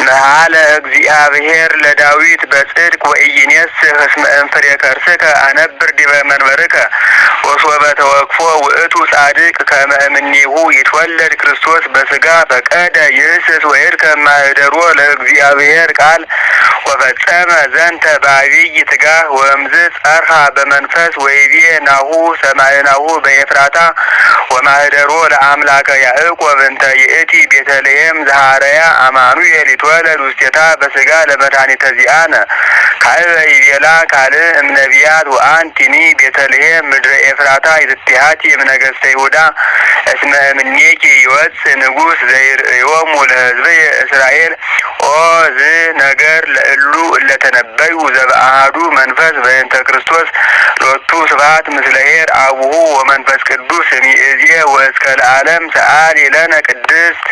መሐለ እግዚአብሔር ለዳዊት በጽድቅ ወኢይኔስሕ እስመ እምፍሬ ከርስከ አነብር ዲበ መንበርከ። ወሶበ ተወክፎ ውእቱ ጻድቅ ከመ እምኔሁ ይትወለድ ክርስቶስ በስጋ ፈቀደ ይህስስ ወይርከብ ማህደሮ ለእግዚአብሔር ቃል ወፈጸመ ዘንተ በአቢይ ትጋህ። ወእምዝ ጸርሃ በመንፈስ ወይቤ ናሁ ሰማዕናሁ በኤፍራታ ወማህደሮ ለአምላከ ያዕቆብ እንተ ይእቲ ቤተልሔም ዘሐረያ አማኑኤል ይትወለድ ውስቴታ በስጋ ለመድኃኒተ ዚአነ። ካዕበ ይቤላ ካልእ እምነቢያት ወአንቲኒ ቤተልሔም ምድረ ኤፍራታ ይትቴሃቲ እምነገሥተ ይሁዳ እስመ እምኔኪ ይወፅእ ንጉሥ ዘይርእዮሙ ለሕዝብየ እስራኤል። ኦ ዝ ነገር ለእሉ እለተነበዩ ዘበአሐዱ መንፈስ በእንተ ክርስቶስ ሎቱ ስብሐት ምስለ ኄር አቡሁ ወመንፈስ ቅዱስ እምይእዜ ወእስከ ለዓለም። ሰአሊ ለነ ቅድስት።